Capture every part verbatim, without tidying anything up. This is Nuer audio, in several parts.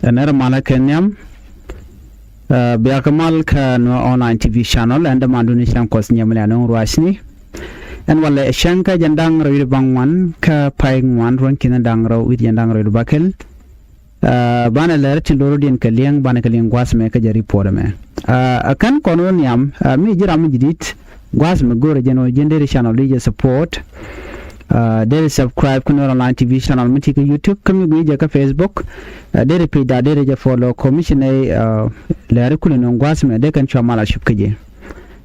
Ɛn ɛ rɛ malä kɛ nhiam. Ɛ, bia kɛ mal kä Nuer Online T V channel, ɛn dämandun ni cäŋ Kuɔth Nyiɛmɛni Anɔŋ Ruacni. Ɛn walɛ cäŋ kä jɛn da̱ŋ rɛw wi̱cdɛ bäŋuan kä pay ŋuan ruɔ̱n ki̱n da̱ŋ rɛw wi̱cdɛ jɛn da̱ŋ rɛw wi̱cdɛ bäkɛl. Ɛ, banɛ lɛr tin lorodiɛn kɛ li̱eŋ, banɛ kɛ li̱eŋ gua̱a̱th mɛ kä jɛ report mɛ. Ɛ, ɛ kɛn kɔn wä nhiam, ɛ, mi ji̱ ram mi ji̱ di̱t, gua̱a̱th mɛ go̱rɛ jɛn wä jɛn deri channel di jɛ support. Ɛ, deri subscribe kä Nuer Online T V channel mi ti kä YouTube, kä mi gui̱ jɛ kä Facebook. Ɛ, deri page da deri jɛ follow commission ɛ, ɛ, lɛri kulɛ nöŋ gua̱a̱th mɛ dee kɛn cua mal a cup kä jɛ.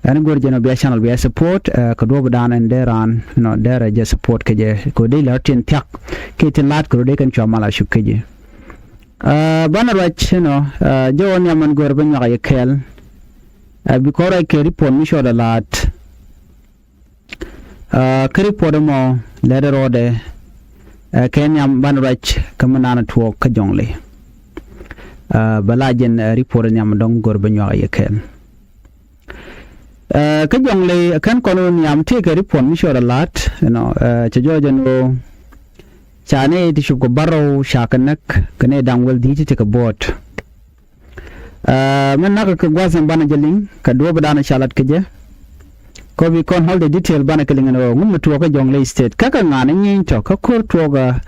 Ɛn go̱r jɛ nɔ bia channel bia support, ɛ, kɛ duɔ̱p dan ɛn dee raan, you know, dee rɛ jɛ support kɛ jɛ. Kɛ dee lɛ tin thiak, kɛ tin laat kɛ dee kɛn cua mal a cup kɛ jɛ. Ɛ, banɛ ruac, you know, ɛ, jɛ wä nhiam ɛn go̱r bä nyuak yɛ kɛɛl. Ɛ, bi kɔn ruac kɛ report mi cuɔt ɛ laat. Ɛ, kä report ɛmɔ lɛt ɛ rɔɔdɛ, ɛ, kɛ nhiam banɛ ruac kä mi naan ɛ tuɔɔk kä Jɔŋli. Ɛ, bɛ la jɛn, ɛ, report ɛ nhiam dɔ̱ŋ go̱r bä nyuak yɛ kɛɛl. Ɛ, kä Jɔŋli kɛn kɔn wä nhiam tëëkɛ report mi cuɔt ɛ la̱t, you know, ɛ, cɛ jɔɔc ɛn ɣöö ca nɛy ti cup kɛ bärɔw ca kɛ näk kɛ nɛy da̱ŋ wäl dhi̱i̱t ti kɛ buɔ̱ɔ̱t. Ɛ, mɛn nakä kɛ gua̱th in banɛ jɛ liŋ kɛ duɔ̱ɔ̱p danɛ ca lat kɛ jɛ. Kɔ bi kɔn all the detail banɛ kɛ liŋ ɛn ɣöö ŋum mi tuɔɔk kä Jɔŋli State kä kɛ ŋa̱a̱ni nyieeny tɔ kä ko̱r tuɔɔk, ɛ,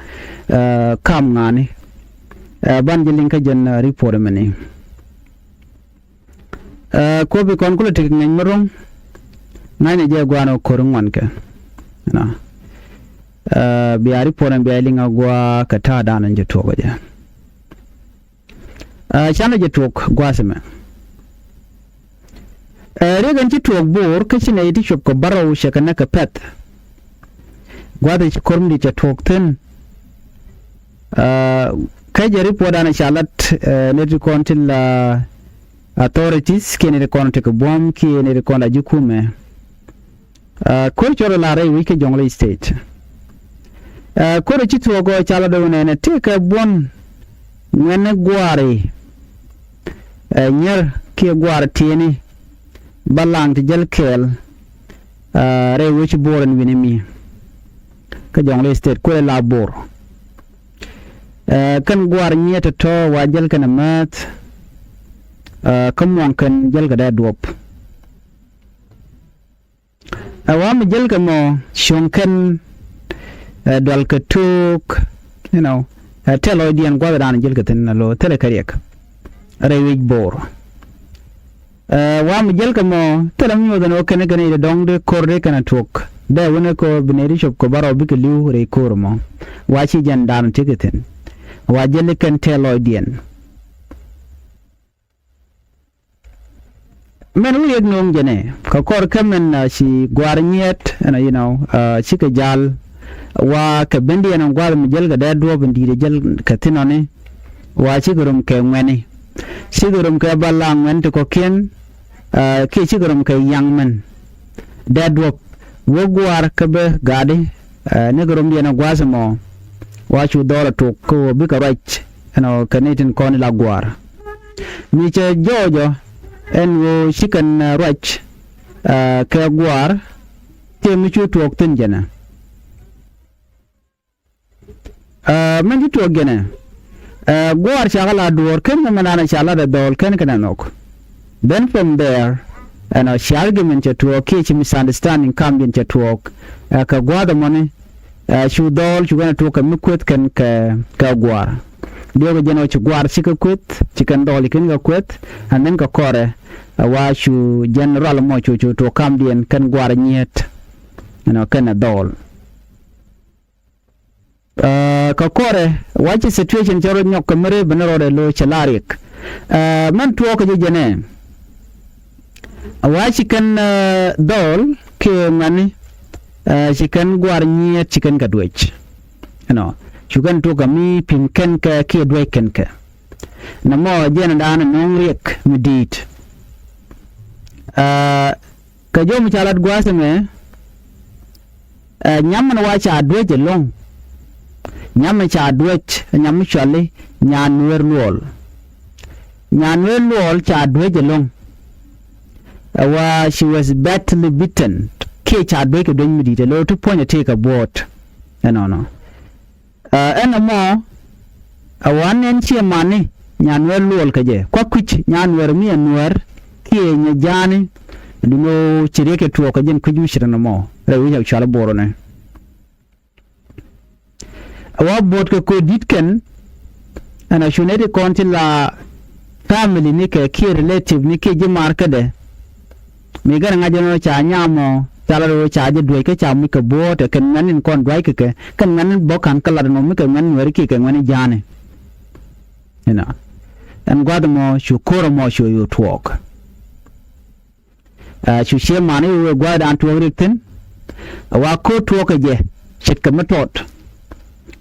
ɛ, kam ŋa̱a̱ni. Ɛ, banɛ jɛ liŋ kä jɛn, ɛ, report mɛni. Ɛ, kuɔpi kɔn kulɛ tik ŋɛny mi ro̱ŋ. Ŋa̱cnɛ jɛ gua̱a̱n ɔ ko̱r ŋuan kɛ. Ɛnɔ. Ɛ, bia report ɛn bia liŋ a gua̱a̱ kɛ ta̱a̱ da̱a̱n ɛn jɛ tuɔk ɔ jɛ. Ɛ, canɛ jɛ tuɔk gua̱a̱th ɛmɛ. Ɛ, riɛk ɛn ci tuɔk Bor kä ci nɛy ti cuɔp kɛ bärɔw cɛ kɛ näk kɛ pɛ̈th. Gua̱a̱th ɛ ci ko̱r mi di cɛ tuɔk thi̱n. Ɛ, kä jɛ report danɛ ca lat, ɛ, nɛy ti kɔn ti la authorities kiɛ nɛy ti kɔn ti kɛ buɔ̱m kiɛ nɛy ti kɔn la ji̱ kumɛ. Ɛ, ko̱r cɔl la rɛy wec kä Jɔŋli State. Ɛ, ko̱r ci tuɔk ɔ ca lat dee wä nɛnɛ tëëkɛ buɔ̱n ŋuɛ̈ni gua̱a̱ri. Ɛ, nyier kiɛ gua̱a̱r tiɛni ba laŋ ti jäl kɛɛl. Ɛ, rɛy wec Bor ɛn wi̱ni mi. Kä Jɔŋli State kuël la Bor. Ɛ, kɛn gua̱a̱r nyiet tɔ̱tɔ̱ wa jäl kɛn ɛ määth. Ɛ, kä muɔ̱ŋ kɛn jäl kɛ dee duɔ̱p. Ɛ, wa mi jäl kɛ mɔ cuɔ̱ŋ kɛn, ɛ, dual kɛ to̱o̱k, you know, ɛ, tɛl lɔcdiɛn gua̱th dan jäl kɛ thi̱n alo thilɛ kɛ riɛk. Rɛy wec Bor. Ɛ, wa mi jäl kɛ mɔ thilɛ mi nyuɔth ɛn ɣöö kɛn kɛn i̱ dɔ̱ŋ dee ko̱r dee kɛn a tuɔk. Dee wänɛ kɛ ɣöö bi nɛy ti cuɔp kɛ bärɔw bikɛ li̱w rɛy ko̱r ɛmɔ. Wa ci jɛn dan ti kɛ thi̱n. Wa jäl kɛn tɛl lɔcdiɛn. Mɛn wä yek no̱o̱ŋ jɛnɛ kɛ kɔr kä mɛn, ɛ, ci gua̱a̱r nyiet ɛn, you know, ɛ, cikɛ jal. Wa kɛ bendiɛn ɛn gua̱a̱th mi jäl kɛ dee duɔ̱ɔ̱p in di̱i̱t ɛ jäl kɛ thi̱n ɔni. Wa cikɛ rom kɛ ŋuɛ̈ni. Cikɛ rom kɛ bala ŋuɛ̈n ti kɔ̱kiɛn, ɛ, kiɛ cikɛ rom kɛ yaŋ mɛn dee duɔ̱ɔ̱p. Wä gua̱a̱r kä bä ga̱a̱di, ɛ, nikɛ romdiɛn ɛ gua̱a̱th ɛmɔ. Wa cu dhɔɔl ɛ tok kä ɣöö bikɛ ruac ɛn ɣöö kɛ ni tin kɔn ila gua̱a̱r. Mi cɛ jɔɔcɔ ɛn ɣöö ci kɛn, ɛ, ruac, ɛ, kɛ gua̱a̱r. Tëë mi cu tuɔɔk thi̱n jɛnɛ. Ɛ, min ci tuɔɔk jɛnɛ. Ɛ, gua̱a̱r cakɛ la duɔ̱ɔ̱r ken kɛ mɛn an ca lat ɛ dhɔɔl ken kɛn ɛ nhɔk. Then from there, ɛn ɔ ci argument cɛ tuɔɔk kiɛ ci misunderstanding kamdiɛn cɛ tuɔɔk. Ɛ, kɛ gua̱a̱th ɛmɔni, ɛ, cu dhɔɔl cu kɛn ɛ tuɔɔk kɛ mi kueth kɛn kɛ, kɛ gua̱a̱r. Diɔkɛ jɛn ɔ ci gua̱a̱r cikɛ kueth, ci kɛn dhɔɔl ci kɛn kɛ kueth, and then kɛ kɔrɛ, ɛ, wa cu jɛn rual ɛmɔ cu, cu tuɔɔk kamdiɛn kɛn gua̱a̱r nyiet. Ɛn ɔ kɛn ɛ dhɔɔl. Ɛ, kɛ kɔrɛ, wa ci situation cɛ rɔ nyɔk kɛ mi ree ben rɔɔdɛ lo̱ cɛ la riɛk. Ɛ, mɛn tuɔɔk kɛ jɛ jɛnɛ. Wa ci kɛn, ɛ, dhɔɔl kiɛ ŋuɛ̈ni, ɛ, ci kɛn gua̱a̱r nyiet ci kɛn kɛ duec. Ɛnɔ, cu kɛn tuɔɔk kɛ mi pi̱m kɛn kɛ kiɛ duec kɛn kɛ. Nɛmɔ jɛn dan no̱o̱ŋ riɛk mi di̱i̱t. Ɛ, Kɛ jɔw mi ca lat gua̱a̱th ɛmɛ, ɛ, nyam min wa ca duec ɛlɔ̱ŋ. Nyam mi ca duec, nyam mi cɔali Nyan Nueer Luɔl. Nyan Nueer Luɔl ca duec ɛlɔ̱ŋ. Ɛ wa, she was badly beaten. Kiɛ ca duec kɛ duec mi di̱i̱t, ɛ lo̱ ti puɔ̱ny ɛ tëëkɛ buɔ̱ɔ̱t. Ɛnɔnɔ. Ɛ, ɛn ɛmɔ, ɛ wa nɛn ciɛ mani, nyan Nuɛɛr luɔl kɛ jɛ. Kuak kui̱c nyan Nuɛɛr mi ɛ Nuɛɛr kiɛ nyɛ ja̱a̱ni. Duno ci riek kɛ tuɔɔk kɛ jɛn kui̱c wi̱c rɛn ɛmɔ rɛy wi̱c a cual i̱ Bornɛ. Ɛ wa buɔ̱t kɛ ko̱ di̱t kɛn. Ɛn a cu nɛy ti kɔn ti la family ni kɛ kiɛ relative ni kiɛ ji̱ maar kädɛ. Mi gɛn ŋa̱c ɛn ɣöö ca nyam ɔ ca lat ɣöö ca jɛ duäc kä ca muc kɛ buɔ̱ɔ̱t ɛ kɛn ŋuɛ̈tni kɔn dua̱ckɛ kɛ kɛn ŋuɛ̈tni bä ka̱n kä lat ɛn ɣöö mi kɛ ŋuɛ̈tni Nuɛɛri kiɛ kɛ ŋuɛ̈tni ja̱a̱ni. Inɔ ɛn gua̱th ɛmɔ cu ko̱r ɛmɔ cu yo̱o̱ tuɔɔk. Ɛ cu cie man i̱ wee gua̱a̱thdan tuɔɔk rik thi̱n. Ɛ wa ko̱r tuɔɔk kɛ jɛ ce̱tkɛ mi tɔt.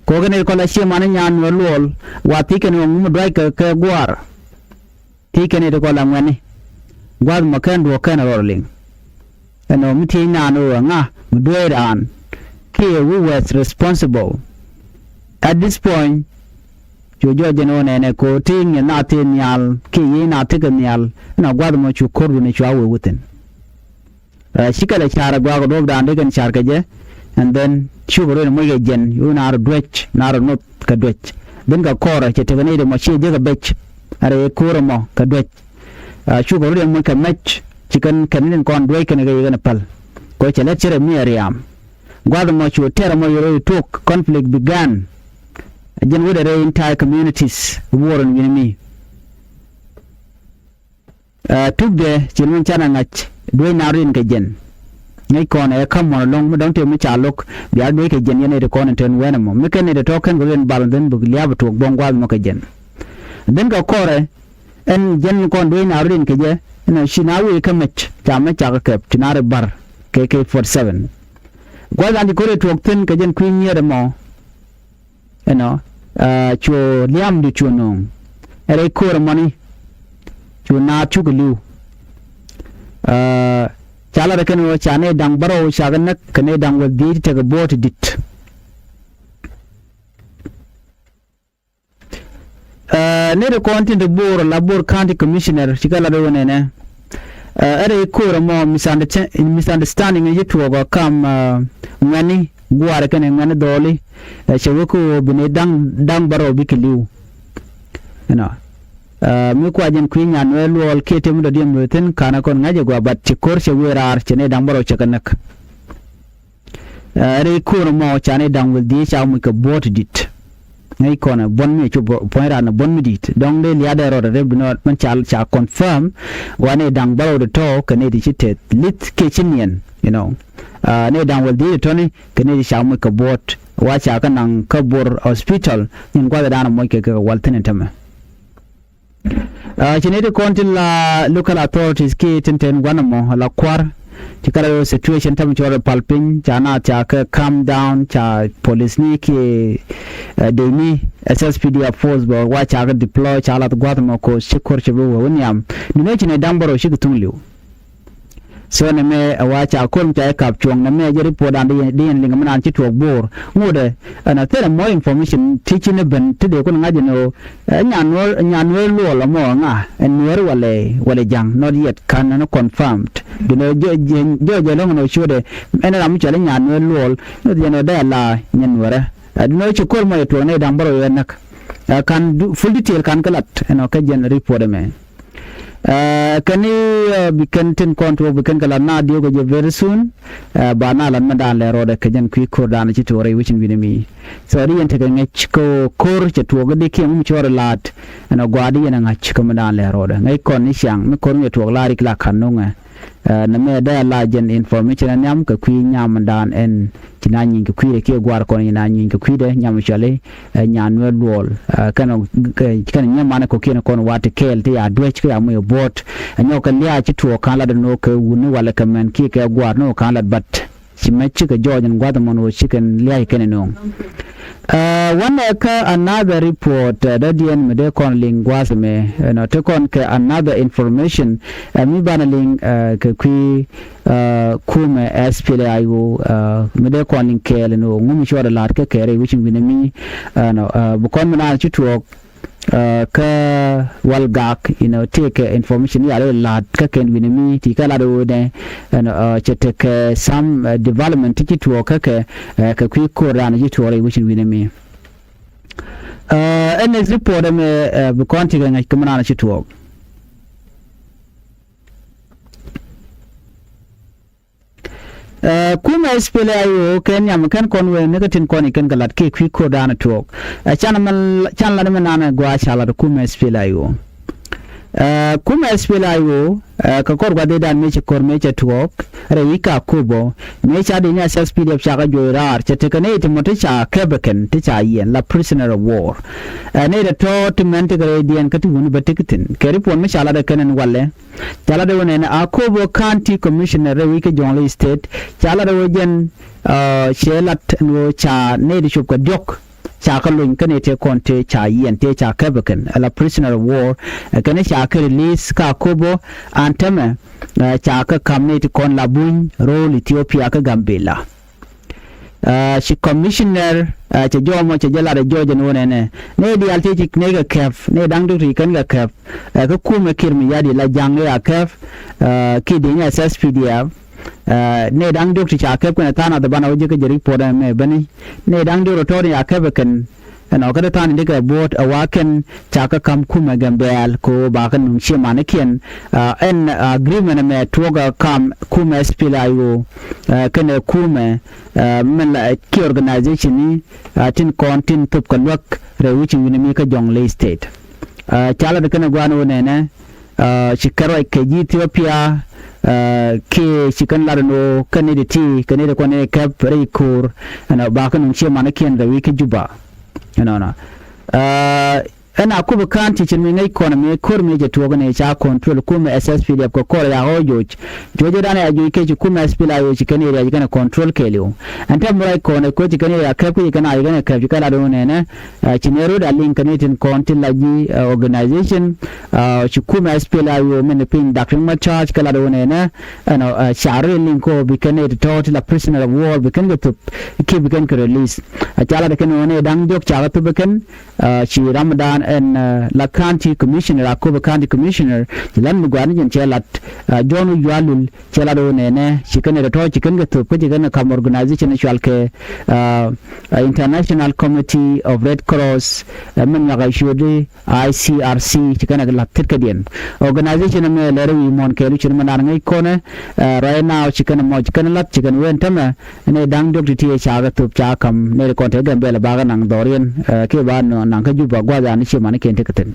Ko̱r kɛn i̱ kɔl a cie man i̱ nyan Nuɛɛr luɔl wa thiec kɛn ɣöö ŋu mi dua̱ckɛ kɛ gua̱a̱r. Thiec kɛn i̱ ti kɔl a ŋuɛ̈tni gua̱a̱th mɔ kɛn duɔ̱ɔ̱k kɛn a rɔɔd liŋ. Ɛn ɣöö mi thiec naan ɣöö ɛŋa mi dueec raan kiɛ who was responsible. At this point cu jɔɔc jɛn ɣöö nɛnɛ ko̱ ti ŋi̱eth na thiec nhial kiɛ yiëë na thiec kɛ nhial. Ɛn a gua̱th ɛmɔ cu ko̱r duŋni cua wee within. Ɛ ci kɛl ɛ ca̱r ɛ gua̱a̱k ɛ duɔ̱ɔ̱pdan dee kɛn ca̱r kɛ jɛ. And then cukɛ ruëël ɛ moc kɛ jɛn ɣöö naar ɛ duec naar ɛ noth kɛ duec. Dhin kɛ kɔrɛ cɛ tekɛ nɛy ti mɔ ciɛ jek ɛ bec. Ɛ rɛy ko̱r ɛmɔ kɛ duec. Ɛ cukɛ ruëël ɛ moc kɛ mɛc ci kɛn kɛn ni kɔn duec kɛn kɛ yikɛn ɛ päl. Kɛ cɛ lät cɛ rɛ mi ɛ riaam. Gua̱th ɛmɔ cu tɛr ɛmɔ yɛ rɛy tuɔɔk conflict began. Jɛn wetdɛ rɛy entire communities war in wi̱ni mi. Ɛ tukdɛ ci min canɛ ŋa̱c duec na rin kɛ jɛn. Ŋäc kɔn ɛ ka̱m mɔn ɛlɔ̱ŋ mi dɔ̱ŋ tëë mi ca lo̱k bia duec kɛ jɛn yɛn nɛy ti kɔn in ten wɛn ɛmɔ mi kɛn nɛy ti tɔ̱ kɛn kɛ rin bal dhin bi lia̱a̱p tuɔɔk buɔ̱ŋ gua̱a̱th mɔ kɛ jɛn. Dhin kɛ kɔrɛ ɛn jɛn kɔn duec na rin kɛ jɛ. Ɛn ci na wee kä mɛc ca mɛc cakɛ kɛp ci na ri bar kɛ kɛ forty seven. Gua̱a̱th an ci ko̱r ɛ tuɔɔk thi̱n kɛ jɛn kui̱ nyiɛɛt ɛmɔ. Ɛnɔ cu liamdu cu nööŋ ɛ rɛy ko̱r ɛmɔni. Cu naath cukɛ li̱w. Ca lat ɛ kɛn ɣöö ca nɛy da̱ŋ bärɔw ca kɛ näk kɛ nɛy da̱ŋ wäl dhieec ti tekɛ buɔ̱ɔ̱t ti di̱t. Nɛy ti kɔn tin te Bor la Bor County Commissioner ci kɛ lat ɣöö nɛnɛ. Ɛ rɛy ko̱r ɛmɔ misunderstanding ci tuɔɔk ɔ kam ŋuɛ̈tni gua̱a̱r kɛnɛ ŋuɛ̈tni dhɔɔli. Cɛ wek kä ɣöö bi nɛy da̱ŋ da̱ŋ bärɔw bikɛ li̱w. Ɛnɔ mi kua jɛn kui̱ nyan wee luɔl kiɛ tëë mi dɔ̱diɛn mi wee thi̱n ka̱n ɛ kɔn ŋa̱c ɛ gɔaa but ci ko̱r cɛ wee raar cɛ nɛy da̱ŋ bärɔw cɛ kɛ näk. Ɛ rɛy ko̱r ɛmɔ ca nɛy da̱ŋ wäl dhieec ca muc kɛ buɔ̱ɔ̱t ti di̱t. Ŋäc kɔn ɛ buɔ̱n mi cu puɔ̱ny raan ɛ buɔ̱n mi di̱i̱t dɔ̱ŋ dee lia̱a̱dɛ rɔɔdɛ rep bi nɔ mɛn cal ca confirm. Wa nɛy da̱ŋ bärɔw ti tɔ̱ kɛ nɛy ti ci tɛth li̱th kiɛ ci niɛn. Nɛy da̱ŋ wäl dhieec ti tɔ̱ni kɛ nɛy ti ca muc kɛ buɔ̱ɔ̱t wa ca kä naŋ kä Bor hospital. Nyin gua̱thdan ɛ muc kɛ kɛ wal thi̱n in tämɛ. Ci nɛy ti kɔn tin la local authorities kiɛ tin ten gua̱n ɛmɔ la kua̱r. Ci kɛ la ɣöö situation tämɛ cɔl ɛ pal piny ca naath ca kɛ calm down ca policeni kiɛ dec ni S S P D F force bɛ wa ca kɛ deploy ca lath gua̱th ɛmɔ ko̱ ci ko̱r ci bi wee wä nhiam. Ni nɛ ci nɛy da̱ŋ bärɔw cikɛ thuŋ li̱w. So nɛmɛ ɛ wa ca ko̱r mi ca jɛ kap cuɔ̱ŋ nɛmɛ jɛ report an di yɛn liŋ mi naan ci tuɔɔk Bor ŋotdɛ. Ɛn a thilɛ more information ti ci ni ben ti dee kun ŋa̱c ɛn ɣöö ɛ nyan Nuɛɛr nyan Nuɛɛr luɔl ɛmɔ ŋa ɛn Nuɛɛr walɛ walɛ ja̱ŋ not yet ka̱n ɛn confirmed. Duundɛ jɔɔc jɛ lo̱ŋ ɛn ɣöö ciötdɛ ɛn ram mi cɔal i̱ nyan Nuɛɛr luɔl. Ŋot yɛn ɣöö dee la nyɛ Nuɛɛrɛ. Duundɛ ci ko̱r mɔ yɛ tuɔɔk nɛy da̱ŋ bärɔw yɛ näk. Ka̱n full detail ka̱n kä lat ɛn ɣöö kä jɛn report ɛmɛ. Kɛn i̱ bi kɛn tin kɔn tuɔɔk bi kɛn kɛ lat na diɔ̱k kɛ jɛ very soon. Ba na lat mɛn daan lɛ rɔɔdɛ kɛ jɛn kui̱ ko̱r daan ci tuɔɔk rɛy wecin wi̱ni mi. So di yɛn tekɛ ŋäc kä ko̱r cɛ tuɔɔk di kiɛ ŋum cɔɔr laat. Ɛn a gɔaa di yɛn a ŋa̱c kä mɛn daan lɛ rɔɔdɛ ŋäc kɔn ni ciaŋ mi ko̱r mi cɛ tuɔɔk laat i̱ la ka̱n no̱ŋɛ. Nɛmɛ dee a la jɛn information ɛ nhiam kɛ kui̱ nyam mɛn daan ɛn ci na nyieny kɛ kui̱dɛ kiɛ gua̱a̱r kɔn ci na nyieny kɛ kui̱dɛ nyam cɔali. Ɛ nyan Nuɛɛr luɔl kɛn kɛn nyɛ manɛ kɔ̱kiɛn kɔn wa ti kɛɛl ti ya duec kä ya muc ɛ buɔ̱ɔ̱t. Ɛ nyɔk kɛ lia̱a̱ ci tuɔɔk ka̱n lat ɛn ɣöö kɛ wutni walɛ kɛ mɛn kiɛ kɛ gua̱a̱r ni ɣöö ka̱n lat but ci mɛ cikɛ jɔɔc ɛn gua̱th ɛmɔn ɣöö cikɛn lia̱a̱ kɛn ɛn ɣöö. Wanɛ kä another report dɔ̱diɛn mi dee kɔn liŋ gua̱a̱th ɛmɛ ɛnɔ ti kɔn kɛ another information. Ɛ mi banɛ liŋ kɛ kui̱ kumɛ S P L A I O mi dee kɔn liŋ kɛɛl ɛn ɣöö ŋum cuɔt ɛ la̱a̱t kä kɛɛr ɛ wecin wi̱nɛ mi. Ɛnɔ bi kɔn mi naan ci tuɔɔk kä wal gak inɔ tëëkɛ information yal ɛ la̱a̱t kä kɛn wi̱nɛ mi ti kä lat ɛ ɣöö nɛ. Ɛnɔ cɛ tekɛ some development ti ci tuɔɔk kä kɛ kɛ kui̱ ko̱r raan ci tuɔɔk rɛy wecin wi̱nɛ mi. Ɛ next report ɛmɛ bi kɔn ti kɛ ŋäc kɛ mi naan ci tuɔɔk. Ɛ kumɛ S P L A I O kɛ nhiam kɛn kɔn wee ni kä tin kɔn i̱ kɛn kɛ lat kiɛ kui̱ ko̱r daanɛ tuɔɔk. Ɛ can mɛ can lat mɛ naan ɛ gɔaa ca lat kumɛ S P L A I O. Ɛ kumɛ S P L A I O ɛ kɛ kɔr gua̱th i̱ dan mëë cɛ ko̱r mëë cɛ tuɔɔk rɛy wi̱c ka Akobo mëë ca di ni S S P D F ca kɛ juɔc raar cɛ tekɛ ni ti mɔ ti ca kɛpɛ kɛn ti ca yiɛn la prisoner of war. Ɛ ni ti tɔ̱ ti mɛn ti kɛ rɛy diɛn kä ti wuni bä ti ki thin kɛ ri puɔn mi ca lat ɛ kɛn ɛn walɛ. Ca lat ɛ wä nɛnɛ Akobo County Commissioner rɛy wi̱c kä Jonglei State ca lat ɛ wä jɛn cɛ lat ni wä ca nɛy ti cop kɛ diɔ̱k ca kä lony kä nɛy tëë kɔn tëë ca yiɛn tëë ca kɛpɛ kɛn ala prisoner of war. Ɛ kɛn ca kä release kä Akobo an tämɛ ca kä ka̱m nɛy ti kɔn la buny ro̱o̱l Ethiopia kä Gambela. Ci commissioner cɛ jɔmɔ cɛ jɛ lat ɛ jɔɔc ɛn wä nɛnɛ nɛy diaal tëë ci nɛy kɛ kɛp nɛy da̱ŋ duk ti kɛn kɛ kɛp ɛ kä kumɛ Kiir Mayardit la ja̱ŋ nɛy a kɛp ki di̱ny ɛ S S P D F. Nɛy da̱ŋ duk ti ca kɛp kɛn ɛ tha̱a̱ŋ a dhɛ banɛ wä ji̱ kä jɛ report ɛmɛ bäni nɛy da̱ŋ duk rɔ tɔɔt ni a kɛp ɛ kɛn. Ɛn ɔ kä ti tha̱a̱ŋ ni dikɛ bo̱o̱t ɛ wa kɛn ca kä ka̱m kumɛ Gambɛɛl kɛ ɣöö ba kä nuŋ ciëmanikiɛn. Ɛn agreement ɛmɛ tuɔɔk ɛ ka̱m kumɛ S P L A I O kɛnɛ kumɛ min la ki organization ni tin kɔn tin thop kɛ luäk rɛy wi̱c in wi̱n mi kä Jonglei State. Ca lat kɛnɛ gua̱a̱n wä nɛnɛ ci kɛn ruac kɛ ji̱ Ethiopia kiɛ ci kɛn lat ɛn ɣöö kɛn ni ti ti kɛn ni ti kɔn ni kɛp rɛy ko̱r ɛn ɔ ba kä nuŋ ciëmanikiɛn rɛy wi̱c kä Juba. Ɛnɔnɔ ɛn Akobo County cin mi ŋäc kɔn mi ko̱r mi jɛ tuɔɔk ni ca control kumɛ S S P D F kɛ kɔr ya ɣɔɔ joc. Juɔcɛ dan ya juɔc kɛ ci kumɛ S P L A I O ci kɛn area ci kɛn control kɛɛliw. Ɛn tɛm ruac kɔn ɛ kuɛ ci kɛn area kɛp kä ci kɛn a ci kɛn kɛp ci kɛn lat wä nɛnɛ. Ci nɛ ro̱d a liŋ kɛn itin kɔn ti la ji̱ organization ci kumɛ S P L A I O min piny Doctor Machar ci kɛn lat wä nɛnɛ. Ɛnɔ ca ro̱d a liŋ kɔ bi kɛn it tɔ̱ ti la prisoner of war bi kɛn kɛ thop kiɛ bi kɛn kɛ release. Ca lat kɛn wä nɛ da̱ŋ diɔ̱k ca kɛ thop kɛn. Ci ramdan ɛn la county commissioner Akobo County Commissioner ci län mi gua̱a̱r ni jɛn cɛ lat John Ojwalul cɛ lat wä nɛnɛ ci kɛn rɛ tɔ̱ ci kɛn kɛ thop kä ci kɛn kɛ ka̱m organization cual kɛ International Committee of Red Cross min nyuak a ciötdi I C R C ci kɛn kɛ la̱th thit kädiɛn. Organization ɛmɛ lɛr wi̱i̱ muɔ̱ɔ̱n kɛɛl wi̱cin mɛ nar ŋäc kɔnɛ. Right now ci kɛn mɔ ci kɛn la̱th ci kɛn wen tämɛ. Nɛ da̱ŋ diɔ̱k ti ti ca kɛ thop ca ka̱m nɛ kɔn te Gambɛl ba kɛ naŋ dhɔriɛn kiɛ ba naŋ kä Juba gua̱th an ci man kiɛn ti kɛ thin.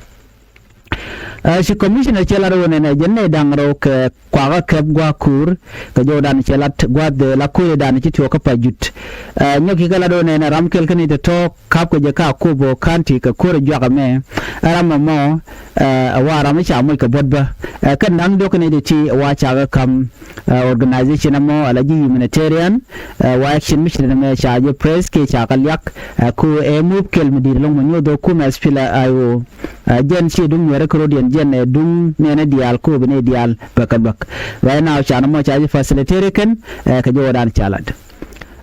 Ci commissioner cɛ lat wä nɛnɛ jɛ nɛ da̱ŋ rɛw kɛ kuakä kɛp gua̱a̱ ko̱r kɛ jɔwdan cɛ lat gua̱a̱th la ko̱r dan ci tuɔɔk kä pa jut. Nyɔk ci kɛ lat wä nɛnɛ ram kɛl kä ni te tɔ̱ kap kɛ jɛ ka Akobo County kɛ ko̱r juak ɛmɛ. Ram ɛmɔ ɛ wa ram ca moc kɛ buɔt bä. Kɛn da̱ŋ diɔ̱k ni te ti ɛ wa ca kɛ ka̱m organization ɛmɔ ala ji̱ humanitarian wa action mission ɛmɛ ca jɛ press kiɛ ca kɛ liak. Ku ɛ mop kɛl mi di̱i̱t loŋ mɛ nyuɔth ɔ kumɛ S P L A I O. Jɛn ci duŋ nuɛɛrä kärɔ̱diɛn jɛn ɛ duŋ nɛɛnɛ diaal ko̱o̱p ni diaal bɛ kɛ luäk. Right now ca ni mɔ ca ji̱ facilitate kɛn kɛ jɛ wä dan ca lat.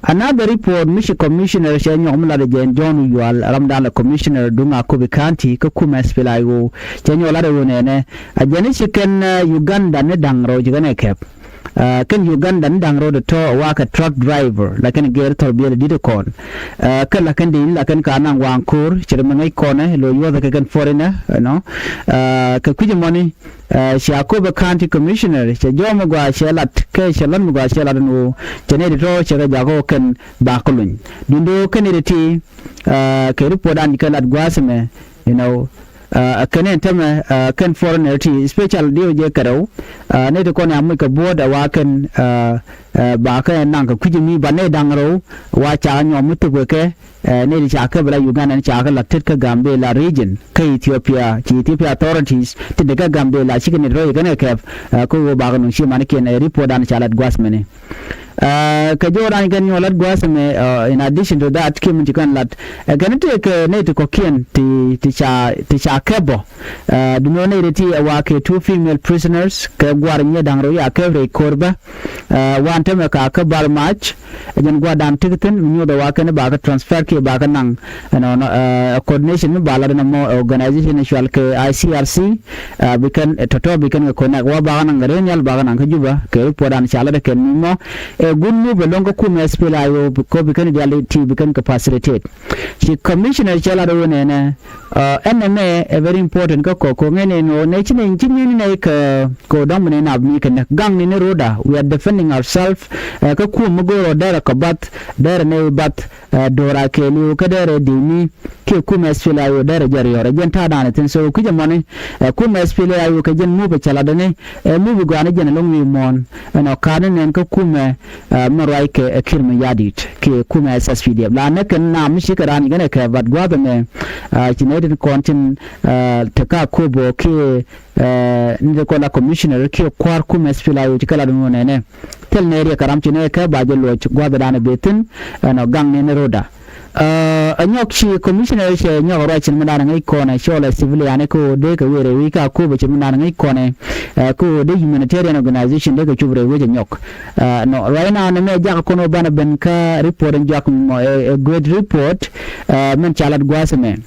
Another report mi ci commissioner cɛ nyɔk mi lat jɛn John Ojwal ram dan la commissioner duŋ Akobo County kä kumɛ S P L A I O cɛ nyɔk lat ɛ wä nɛɛnɛ. A jɛn ci kɛn Uganda ni da̱ŋ rɛw ci kɛn ɛ kɛp. Kɛn Uganda ni da̱ŋ rɛw dee tɔ̱ wa kɛ truck driver la kɛn gɛr thɔr biɛl dit kɔn. Kɛ la kɛn di la kɛn ka naŋ waŋ ko̱r cɛ rɛ mɛ ŋäc kɔnɛ lo yuɔth kɛ kɛn foreigner ɛnɔ. Kɛ kui̱c mɔni ci Akobo County Commissioner cɛ jɔm mi gɔaa cɛ lat kɛ cɛ lɔn mi gɔaa cɛ lat ni wo cɛ ni di tɔ̱ cɛ kɛ jak wä kɛn ba kɛ luny. Dundo kɛn ni di ti kɛ report an kɛ lat gua̱a̱th mɛ you know. Ɛ kɛn ɛn tämɛ kɛn foreigner ti special diw jɛ kɛ rɛw. Ni ti kɔn ya muc kɛ buɔ̱ɔ̱t ɛ wa kɛn ba kɛ naŋ kɛ kui̱c mi ba ni da̱ŋ rɛw wa ca nyɔm mi thop kɛ kɛ ni ti ca kɛ bɛ la Uganda ni ca kɛ la tet kä Gambela region kä Ethiopia ci Ethiopia authorities ti dee kä Gambela cikɛ ni rɛw kɛn kɛ kɛp. Kä wä ba kɛ nuŋ ci man kiɛn ɛ report an ca lat gua̱a̱th mɛni. Kɛ jɔw rany kɛn nyuɔl lat gua̱a̱th ɛmɛ. In addition to that kiɛ min ci kɛn lat ɛ kɛn tëëk nɛy ti kɔ̱kiɛn ti ca kɛp bɔ. Duno nɛy ti ti ɛ wa kɛ two female prisoners kɛ guar nyiɛ da̱ŋ rɛw ya kɛp rɛy ko̱r bä. Wan tämɛ ka kä bal mac ɛ jɛn gua̱dan ti kɛ thi̱n mi nyuɔth ɛ wa kɛn ba kɛ transfer kiɛ ba kɛ naŋ. Ɛnɔnɔ coordination mi ba lat ɛn ɛmɔ organization cual kɛ I C R C. Bi kɛn tɔ̱tɔ̱ bi kɛn kɛ connect wa ba kɛ naŋ kɛ rɛn yal ba kɛ naŋ kä Juba kɛ report an ca lat ɛ kɛn mi mɔ. Gun move ɛlɔŋ kä kumɛ S P L A I O kɔ bi kɛn dial ti bi kɛn kɛ facilitate. Ci commissioner cɛ lat ɣöö nɛnɛ ɛn ɛmɛ ɛ very important kä kɔ kɔ ŋɛn ɛn ɣöö nɛ ci nɛ ci ŋɛn nɛ kɛ kɛ dɔ̱ŋ bi nɛ nap ni kɛ nɛ gaŋ ni ni roda, we are defending ourselves. Kä kum mi go̱o̱r ɔ dɛrɛ kɛ bath, dɛrɛ nɛ bath, do̱ra kɛɛliw kä dɛrɛ di̱wni kiɛ kumɛ S P L A I O dɛrɛ jɛ riɔr ɛ jɛn ta̱a̱ da̱a̱n ɛ thi̱n. So kui̱c ɛmɔni ɛ kumɛ S P L A I O kɛ jɛn move ɛ cɛ latdɛ ni ɛ move gɔaa ni jɛn ɛlɔŋ wi̱i̱ muɔ̱ɔ̱n ɛn ɔ ka̱a̱t ni nɛn kä kumɛ mi ruac kɛ ɛ Kiir Mayardit kiɛ kumɛ S S P D F. La nɛ kɛn naam mi ci kɛ raan kɛn ɛ kɛ bat gua̱a̱th ɛmɛ ci nɛ tin kɔn tin te ka kobo kiɛ ni te kɔn la commissioner kiɛ kua̱r kumɛ S P L A I O ci kɛ lat ŋun ɛnɛ. Thil nɛ riɛk kɛ ram ci nɛ kɛ ba jɛ luɔc gua̱a̱th ɛ da̱a̱n ɛ beth thi̱n ɛn ɔ gaŋ ni ni roda. Ɛ nyɔk ci commissioner cɛ nyɔk ruac cin mi da̱a̱n ŋäc kɔnɛ cɔl ɛ civilian kä ɣöö dee kɛ wëë rɛy wec ka kobo cin mi da̱a̱n ŋäc kɔnɛ kä ɣöö dee humanitarian organization dee kɛ cup rɛy wec ɛ nyɔk. Nɔ ruac na nɛ mɛ jakä kɔn wä banɛ ben kä report in jɔak mɔ ɛ great report. Mɛn ca lat gua̱a̱th ɛmɛ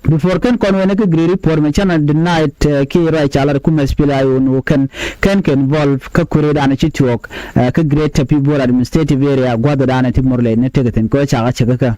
before kɛn kɔn wee ni kä great report mɛ canɛ denied ki ruac ca lat kumɛ S P L A I O ni wä kɛn kɛn kɛ involve kä kuredan ci tuɔɔk kä Greater Pibor Administrative Area gua̱a̱th dan ti Murle ni tekɛ thi̱n kɛ wä cakɛ cɛ kä kä.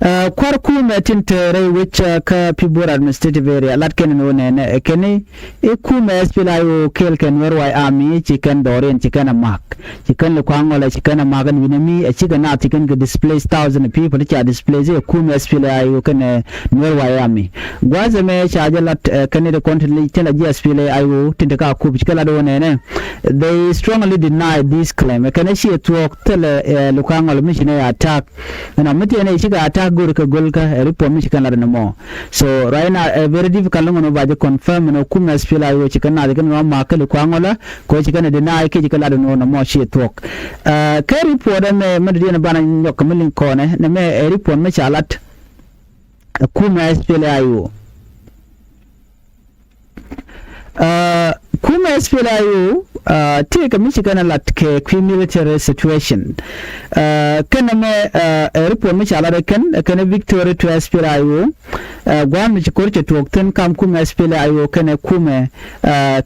Kua̱r kumɛ tin te rɛy wec kä Pibor Administrative Area lat kɛn ni wä nɛnɛ kɛn ni i̱ kumɛ S P L A I O kɛɛl kɛ Nuer White Army ci kɛn dhɔriɛn ci kɛn a ma̱k. Ci kɛn li kua̱ŋ ɣɔlɛ ci kɛn a ma̱k ɛn wi̱nɛ mi ɛ cikɛ naath ci kɛn kɛ displace thousand people ca displace i̱ kumɛ S P L A I O kɛn ɛ Nuer White Army. Gua̱a̱th ɛmɛ ca jɛ lat kɛn ni ti kɔn ti la ji̱ S P L A I O tin ti ka kup ci kɛ lat wä nɛnɛ. They strongly deny this claim. Kɛn ɛ ci ɛ thuɔ̱k thilɛ li kua̱ŋ ɣɔlɛ mi ci nɛ attack. Ɛn ɔ mi tiɛn ɛ cikɛ attack go̱r kɛ go̱l kä ɛ report mi ci kɛn lat ɛn ɛmɔ. So right now ɛ very difficult ni ŋɔn ba jɛ confirm ɛn ɔ kumɛ S P L A I O ci kɛn naath ci kɛn ɛ ma̱k kɛ li kua̱ŋ ɣɔlɛ. Kɛ ci kɛn ɛ deny kiɛ ci kɛ lat ɛn ɣöö nɔmɔ ci thuɔ̱k. Kɛ report ɛmɛ mi dɔ̱diɛn banɛ nyɔk kɛ mi liŋ kɔnɛ nɛmɛ ɛ report mi ca lat ɛ kumɛ S P L A I O. Kumɛ S P L A I O tëëkɛ mi ci kɛn ɛ lat kɛ kui̱ military situation. Kɛn nɛmɛ ɛ report mi ca lat ɛ kɛn ɛ kɛn ɛ victory to S P L A I O. Gua̱a̱th mi ci ko̱r cɛ tuɔɔk thi̱n kam kumɛ S P L A I O kɛnɛ kumɛ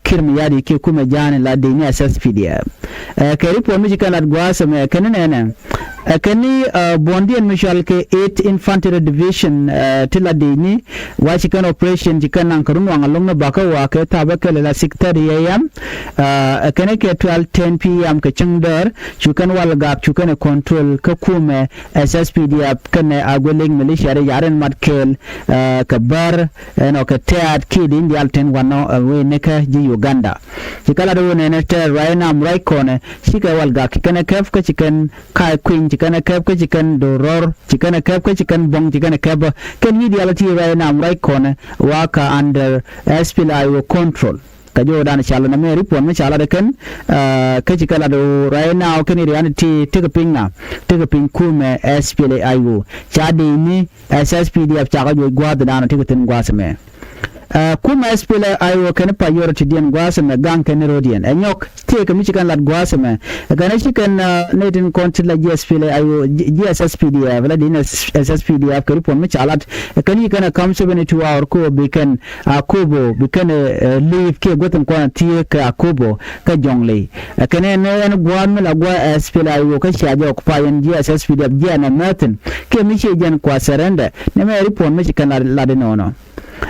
Kiir Mayardit kiɛ kumɛ ja̱a̱ni la dec ni S S P D F. Kɛ report mi ci kɛn lat gua̱a̱th ɛmɛ kɛn ni nɛnɛ ɛ kɛn ni buɔ̱ndiɛn mi cɔal kɛ Eight Infantry Division ti la dec ni wa ci kɛn operation ci kɛn naŋ kɛ run waŋ aloŋ ni bakä wa kɛ tha̱a̱bä kɛl la six thirty A M. Ɛ kɛn kɛ twelve ten P M kɛ cäŋ däär cu kɛn wal gak cu kɛn control kä kumɛ S S P D F kɛnɛ Agwelek militia ri yarin mat kɛɛl kɛ bär ɛnɔ kɛ tɛ̈t kiɛ di diaal tin wanɔ ɛ wee nikä ji̱ Uganda. Ci kɛ lat wee nɛnɛ tɛ̈t ruac nam ruac kɔnɛ ci kɛ wal gak ci kɛn ɛ kɛp kä ci kɛn ka̱a̱c kui̱ny ci kɛn ɛ kɛp kä ci kɛn do̱r rɔr ci kɛn ɛ kɛp kä ci kɛn buɔ̱ŋ ci kɛn ɛ kɛp. Kɛn wi̱i̱ diaal ti ruac nam ruac kɔnɛ wa ka under S P L A I O control. Kɛ jɔwdan ca lat nɛmɛ report mi ca lat kɛn kä ci kɛ lat ɣöö right now kɛn i̱ riani ti tekɛ piny na tekɛ piny kumɛ S P L A I O ca dec ni S S P D F cakɛ juɔc gua̱a̱th dan tekɛ thi̱n gua̱a̱th ɛmɛ. Kumɛ S P L A I O kɛn priority diɛn gua̱a̱th ɛmɛ gaŋ kɛn ro̱diɛn ɛ nyɔk tëëkɛ mi ci kɛn lat gua̱a̱th ɛmɛ. Kɛn ci kɛn nɛy tin kɔn ti la G S P L A I O G S S P D F la dec ni S S P D F kɛ report mi ca lat kɛn ci kɛn ɛ kam seventy two hour ko bi kɛn Akobo bi kɛn ɛ li̱i̱p kiɛ guäth in kuan thiee kɛ Akobo kä Jɔŋley. Ɛ kɛn ɛn ɛn gua̱a̱th mi la gua̱a̱th S P L A I O kä cia jɛ occupy ɛn G S S P D F jiɛn ɛ mɛthin kiɛ mi ciɛ jɛn kua surrender. Nɛmɛ ɛ report mi ci kɛn lat inɔnɔ.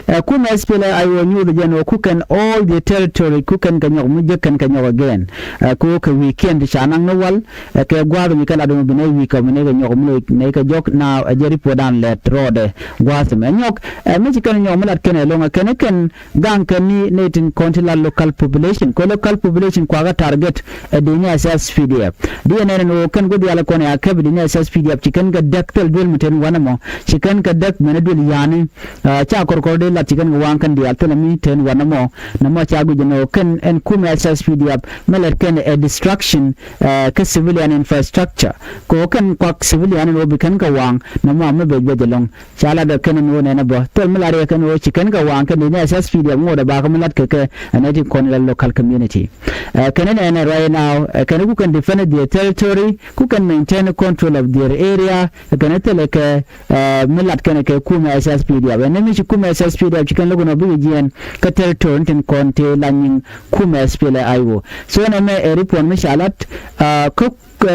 Ɛ kumɛ S P L A I O nyuuth jɛn ɣöö kukɛn all the territory kukɛn kɛ nyɔk mi jek kɛn kɛ nyɔk again. Ɛ kukɛ wi̱i̱kiɛn ti ca naŋ ni wal ɛ kɛ gua̱a̱th mi kɛ lat mi bi nɛ wi̱i̱ kɛ mi nɛ kɛ nyɔk mi nɛ kɛ jɔk na ɛ jɛ report dan lɛt rɔɔdɛ gua̱a̱th mi ɛ nyɔk. Ɛ mi ci kɛn nyɔk mi lat kɛn ɛ loŋ ɛ kɛn ɛ kɛn gaŋ kɛn ni nɛ tin kɔn ti la local population kɛ local population kuakä target. Ɛ di ni S S P D F di ɛ nɛn ni wä kɛn gua̱a̱th yal kɔn ɛ a kɛp di ni S S P D F ci kɛn kɛ däk thil duel mi ten wanɛ mɔ ci kɛn kɛ däk mɛn ɛ duel yani. Ca kɔrkɔr dee lat ci kɛn kɛ waŋ kɛn diaal thilɛ mi ten wanɛ mɔ. Nɛ mɔ ca guic ɛn ɣöö kɛn ɛn kumɛ S S P D F mi lɛt kɛn ɛ destruction kä civilian infrastructure. Kɛ ɣöö kɛn kuak civilian ɛn ɣöö bi kɛn kɛ waŋ nɛ mɔ mi bec bec ɛlɔ̱ŋ. Ca lat ɛ kɛn ɛn ɣöö nɛn ɛ bä thil mi lat yɛ kɛn ɣöö ci kɛn kɛ waŋ kɛn di ni S S P D F ŋot ɛ bakä mi lat kɛ kɛ ɛn ɛ ti kɔn ɛ la local community. Kɛn ɛn ɛn ɛ right now ɛ kɛn ku kɛn defend their territory ku kɛn maintain control of their area. Kɛn thilɛ kɛ mi lat kɛn kɛ kumɛ S S P D F ɛn mi ci kumɛ S S P Dɛp ci kɛn lo̱k nɔ bikɛ jiɛɛn kä territory tin kɔn tëë la nyiŋ kumɛ S P L A I O. So nɛmɛ ɛ report mi ca lat kä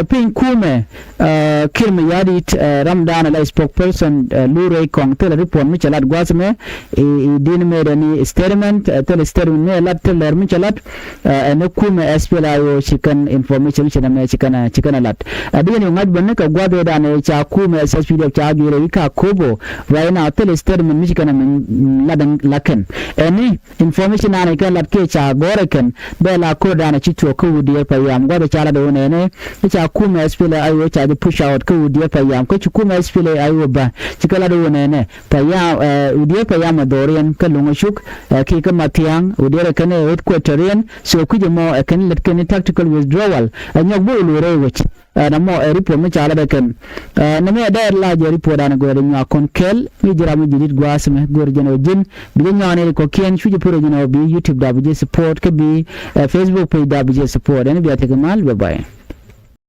piny kumɛ Kiir Mayardit, ram dan la spokesperson Lurey Kɔŋ thilɛ report mi ca lat gua̱th mɛ i din mɛ dɛni statement thilɛ statement mi lat thilɛ lɛr mi ca lat ɛn kumɛ S P L A I O ci kɛn information mi ci nɛmɛ ci kɛn ci kɛn lat. Ɛ bi yɛn yu ŋa̱c bä ni kɛ gua̱th ɛ dan ca kumɛ S S P D F ca juirɛ i ka kobo right now thilɛ statement mi ci kɛn mi lat la kɛn ɛni information nanɛ kɛn lat kiɛ ca gɔrɛ kɛn bɛ la ko̱r danɛ ci tuɔk kä wut diɛɛr payam gua̱th ca lat wun ɛnɛ. Ca kumɛ S P L A I O ca ji push out kä wut diɛɛr payam kä ci kumɛ S P L A I O bä ci kɛ lat wun ɛnɛ payam wut diɛɛr payam a dhoriɛn kä luŋä cuk ki kä mathiaŋ wut diɛɛr kɛn ɛ headquarterian. So kui̱c ɛmɔ ɛ kɛn lät kɛn tactical withdrawal ɛ nyɔk bä wul wurɛ wec. Ɛn ɛmɔ ɛ report mi ca lat ɛ kɛn. Nɛmɛ ɛ dɛɛr la jɛ report an ɛ gɔɔyɛ dee nyuak kɔn kɛl mi ji̱ ram mi ji̱ dit gua̱a̱th mɛ go̱r jɛn ɛ wä ji̱n bi jɛ nyuak ni ri kɔ̱kiɛn cuc ɛ pur ɛ ji̱n ɛ wä bi YouTube dap bi jɛ support kä bi Facebook page dap bi jɛ support ɛn bi a tekɛ mal bɛ bay.